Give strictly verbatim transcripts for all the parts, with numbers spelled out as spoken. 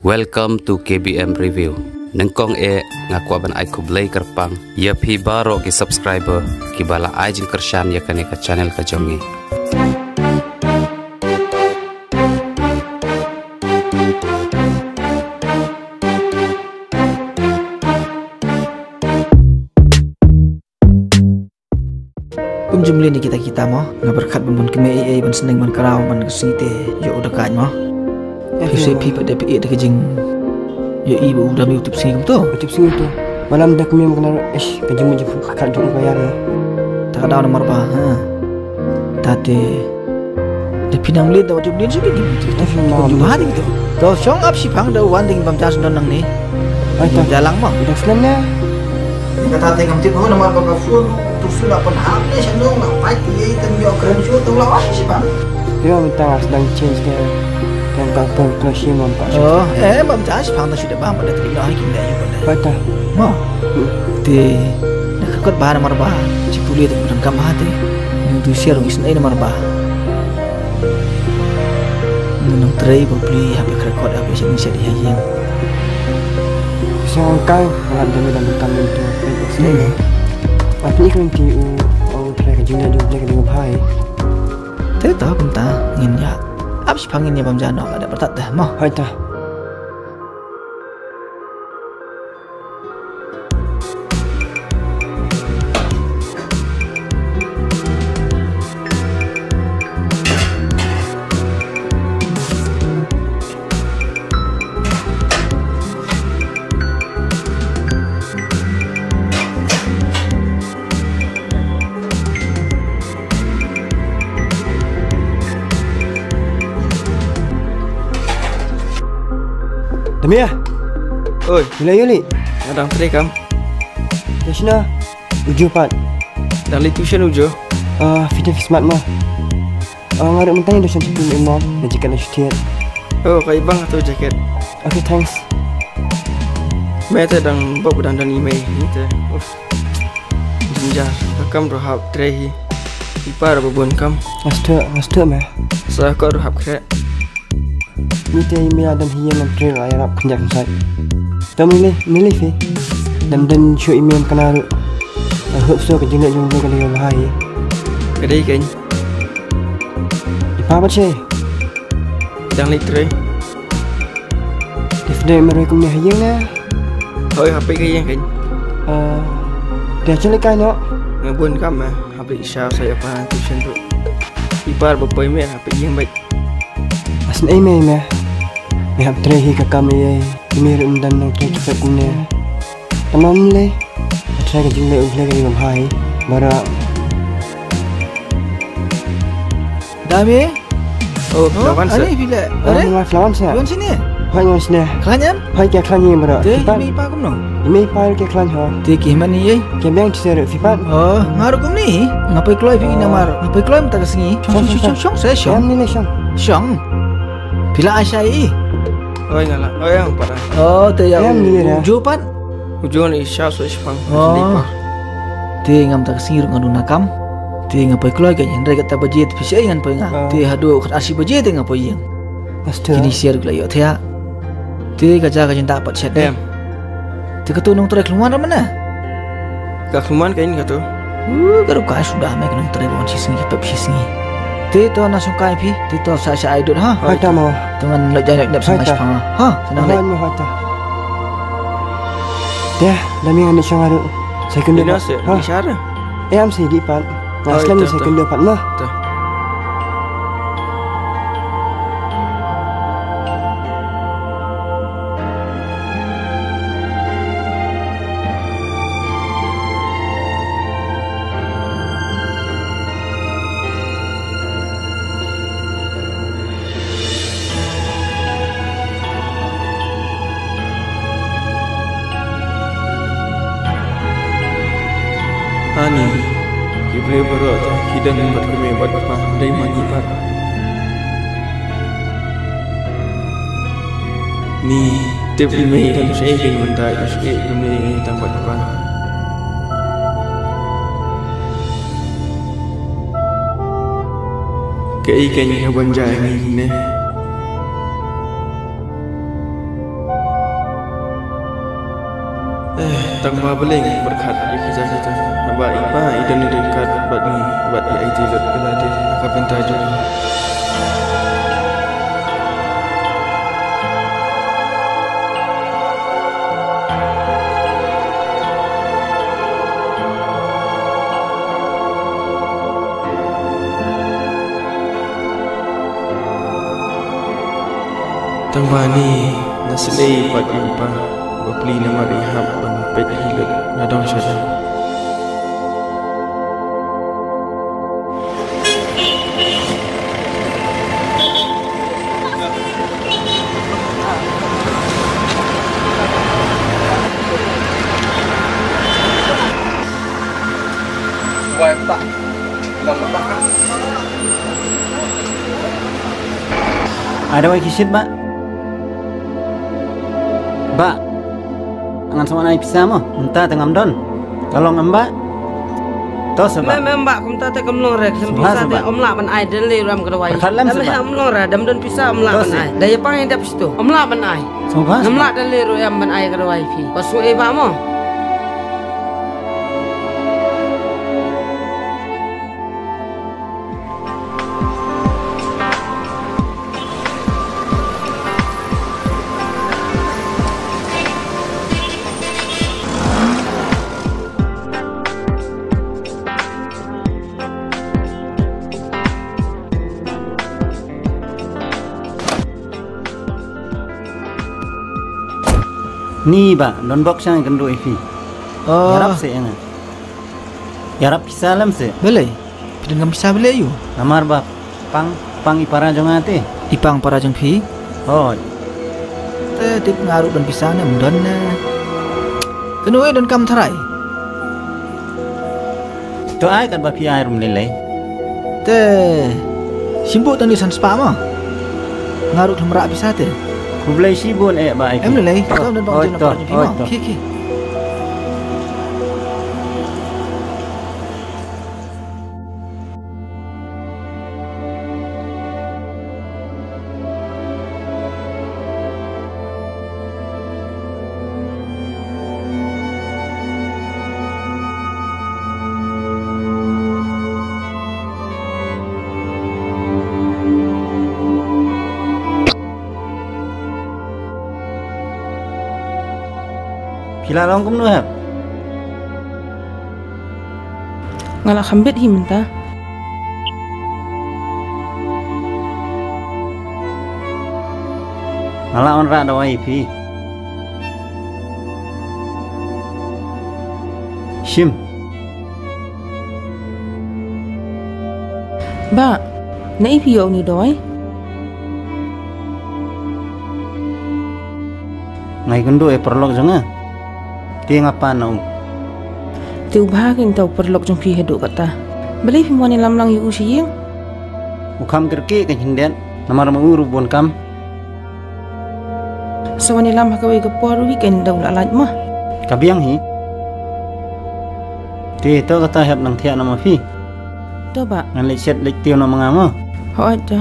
Welcome to K B M Review. Nyngkong eh nga kwah ban ai khublei kyrpang ïa phi baroh ki subscriber kiba la ai jingkyrshan ïa kane ka channel ka jong ngi. Um jumlin ïa kita kita mo, nga pyrkhat ban bun kmie ei ei ban sneng ban kraw ban ka sngi te ïoh u da kait mo. Phi sngewsih phi pat da phi ïeit da ka jing ïohi ba u dang ïoh tip sngi kumto. Tip sngi to. Malam da kmie kane ish ka jingmut jingpyrkhat jong u ka ïar mo. Ta ka daw namar ba ha. Ta te Da phi nang leit da wat jop leit shuh ki. Ai, phi nang leit. Jubha ding to. To shong ap shipang da wan ding bam jas don nang ni. Ai, ta. Jalang ma. Da snem ne. Kata te ngam tip ho namar ba ka phone tu su la pynhap ne sha nong la pait ye ten yo kren shu tu la wan shipang. Yo, mynta nga sdang change ne. Kan ka pon klo shi mon ka. Oh, eh, bam jas shipang ta shu da bam da tri no hai kim da yo. Ai, ta. Ma. Te na ka kot ba namar ba. Chi pule te ku dang kam ha te. Nang tu share ngi snei namar ba. Nang trei ba pli ha pe krekot ha pe sha ngi sha di ha ïing. Sha ong kai, ngan demi dang kam nang tu. Snei ne. Ap ni kan ti u, u trei ka jingda jong trei ka ding bhai. Te ta kumta ngin ïa. Ap shipang ngin ïa bam jano ka da pyrtat dah mo. Hai ta. Damiah. Oi. Mila yuli. Nga dang trei kam. Yashna. Uju pat. Dang leit tuition uju. Ah, fita fismat ma. Ah, nga rak mentang da shan chipin imam. Na jaket na shutit. Oh, kai bang tu jaket. Okay, thanks. Me te dang bok dang dang email ni te. Uf. Jinjar. Kam ro hap trei hi. Ipar babun kam. Ngastu, ngastu me. Sa ko ro hap kre. Ni te email adam hi ïa ngam trei la ïarap khyndiat khyndiat. Tam ni le, ni le fi. Dang dang shu email kana ru. I hope so ka jingleh jong ka dei ka bha hi. Ka dei kein. I pa pat she. Dang leit trei. Te phi dei marwei kumne ha ïing ne? Hoi, ha pei ka ïing kein. Ah, te ha chale kai no? Nga bun kam me. Hap leit sha sa ïa pa tuition ruh. I par ba poi me ha pei ïing beit. Asn ei me me. Me hap trei hi ka kam ei ei. Kmie ruh ym don nongtrei ki pep kumne. Tamam le. Trei ka jingleh u Blei ka dei bam hai. Bara. Dame. Oh, Flawan sa. Ani phi le. Oh, are? Ngai Flawan sa. Wan sini. Hai ngai sini. Khlaiñ em? Hai ke khlaiñ bara. Te i mei i pa kumno? I mei i pa ke khlaiñ ho. Te ki hima ni ei? Ke biang ti sere phi pat. Oh, nga ruh kumne. Nga poi kloi phi namar. Nga poi kloi mynta ka sngi. Shong, shong, shong, shong, shong, shong. Em ni le shong. Shong. Phi la ai shai i? Oi nga la. Oi ang pat. Oh, te ïa. Em ni le. Ju pat. U John i sha so i shipang. Oh. Te ngam ta ka sngi ruh nga duna kam. Te nga poi kloi ka hynrei kata baje te phi sha ngan poi nga. Ah. Te haduh khat arsi baje te nga poi ïing. Astu. Kini siar kla ïoh thia. Te ka ja ka jinta pat shet. Em. Te ka tu nongtrei klumar mana? Ka klumar ka in ka tu. Uh, ka ruh ka suda me ka nongtrei bon shi sngi pep shi sngi. Te to na song kai phi, te to sa sa ai dut ha. Hai ta mo. Tu ngan lok jai lok dep sama shipang ha. Senang lek. Hai ta. Te, dami ngan ni shong aru. Second day. Ina se, ha? Ni shara? Eh, am se di pat. Ngan slem ni second day pat ma. Ta. Ani, ki briew baroh ta ki don bad kmie bad kpa, dei ma ngi pat. Ni tip i mei i dang sngewsih mynta i sngewsih i mei i tang bad kpa. Kaei kein ka ban jia ïa ngi ne? Eh, tang ba balei ngi pyrkhat ïa ki jaka kita. Haba i pa i don ryngkat bad ngi bad i aiti lut ïa lade na ka bynta jong ngi. Tang ba ni na sylei pat ïa u pa ba plie namar i hap ban peit hi lut na dong sha dong. Ai dawai ki shit, Bah. Bah. Ngan sa wan ai pisa mo. Mynta te ngam don. Ka long em, Bah? To sa, Bah. Mem, em, Bah, kumta te kam long re, khlem pisa te ym lah ban ai, dei lei ruh em ka dawai. Pyrkhat lem sa, Bah. Ym long re, dam don pisa ym lah ban ai. Da ïa pang ïa dep pisa to ym lah ban ai. Ym lah, dei lei ruh em ban ai ka dawai phi. Ba sngewbha mo. Ni Bah, don bok shang kynduh ïa phi. Oh. Ïarap seh ïa nga. Ïarap pisa lem seh. Balei? Phi don kam pisa balei ïa u? Namar ba pang, pang i para jong nga te. I pang para jong phi? Hooid. Te tip nga ruh don pisa ne ym don ne. Kano i don kam tharai? To ai katba phi ai ruh ym lei lei. Te shim buh tang ni san spah mo. Nga ruh khlem rah pisa te. Khublei shibun eh Bah Iphi. Em lei lei. To, to, don bang jin para jong phi mo. Khie khie. Phi la long kumno hep? Nga la kham bit hi mynta. Nga la wanrah dawai ïa phi. Shim. Bah, naei phi ïoh uni u dawai? Nga ïakynduh ïa u paralok jong nga. Te nga pan na u. Te u bha kein uta u paralok jong phi haduh katta. Balei phim wan ïalam lang ïa u sha ïing? U kham kyrkieh ka khyndiat namar ma u ruh bun kam. Sa wan ïalam ha kawei ka por u hi kein da u la lait ma. Ka biang hi. Te to kata hep nang thiah noh ma phi. To bah. Ngan leit shet leit tiew noh ma nga mo. Hooid to.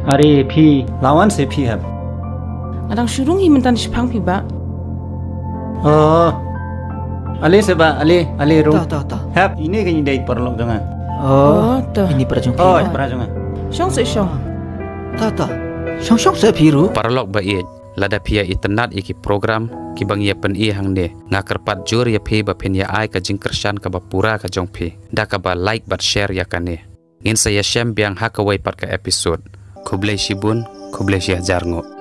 Are phi, la wan se phi hep? Nga dang shu rung hi mynta shipang phi bah. Oh. Ale se bah, ale, ale rung. To, to, to. Hep, ine ka ïing dei paralok jong nga. Oh, to. Ine para jong phi. Oh, para jong nga. Shong se shong. To, to. Shong shong se phi ruh. Paralok ba ïeit, lada phi ïa itynnad ïa ki program kiba ngi ïa pyni hangne, nga kyrpad jur ïa phi ba phin ïa ai ka jingkyrshan kaba pura ka jong phi da kaba like bad share ïa kane. Ngin sa ïashem biang ha kawei pat ka episode. Khublei shibun, khublei shihajar nguh.